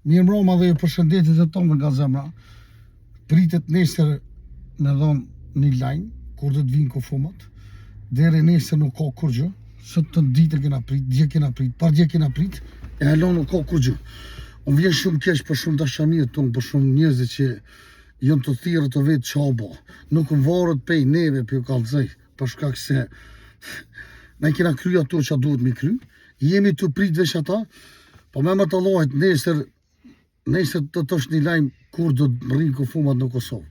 Mirëmbrëma dhe ju përshëndetje të tonëve nga zemra. Pritet nesër me dhon një lajm kur do të vinë kufomat. Deri nesër nuk ka kurgjë. Sot të ditën kena prit, dje kena prit, pardje kena prit, e hala nuk ka kurgjë. Më vjen shumë keq për shumë dashamirë tonë, për shumë njerëz që janë të thirrë të vetë ça bo. Nuk varet pej neve, po ju kallzoj, për shkak se ne kena kry ato që duhet mi kry, jemi tu prit veç ata, po me emër të Allahit nesër, nesër do të është një lajm kur do të mrrijnë kufomat në Kosovë.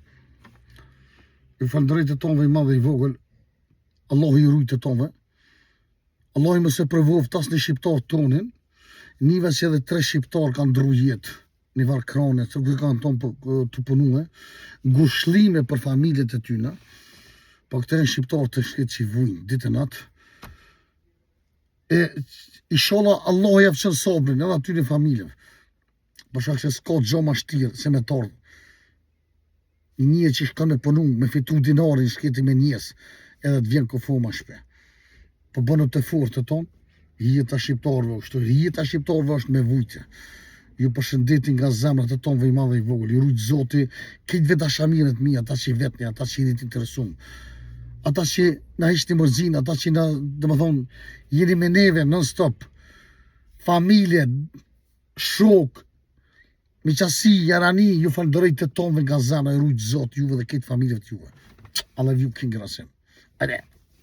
Ju falënderoj të tonëve i madh dhe i vogël, Allahu ju rujt të tonëve, Allahu mos e provoftë asnjë shqiptar tonin, niva që edhe tre shqiptar kanë ndrru jetë, një varë krane, të kërë kanë tonë po, të punue, ngushllime për familjet e tyne, po këta janë shqiptarë të shkretë që i vujnë, ditë e natë, e inshallah Allahu ja çon sabrin edhe atyne familjeve, për shkak se s'ka gjo ma shtirë se me t'ardhë, Një njeri që shkon me punu, me fitu dinarin, shkreti me njes, edhe të vjen kufoma n'shpi. Po bënu të fortë të tonë, jeta shqiptarëve kështu, jeta shqiptarëve është me vujtje. Ju përshëndeti nga zemra të tonëve i madh e i vogël, ju rujt zoti, krejtve dashamirët mi, ata që i vetni, ata që jeni të interesum, ata që na hiqni mërzinë, ata që na, domethonë, jeni me neve non stop, familje, shok, Miqësi, jarani, ju falënderoj të tonëve nga zemra, ju rujt Zoti juve dhe krejt familjeve të juve. I love you King Rasim. Ajde.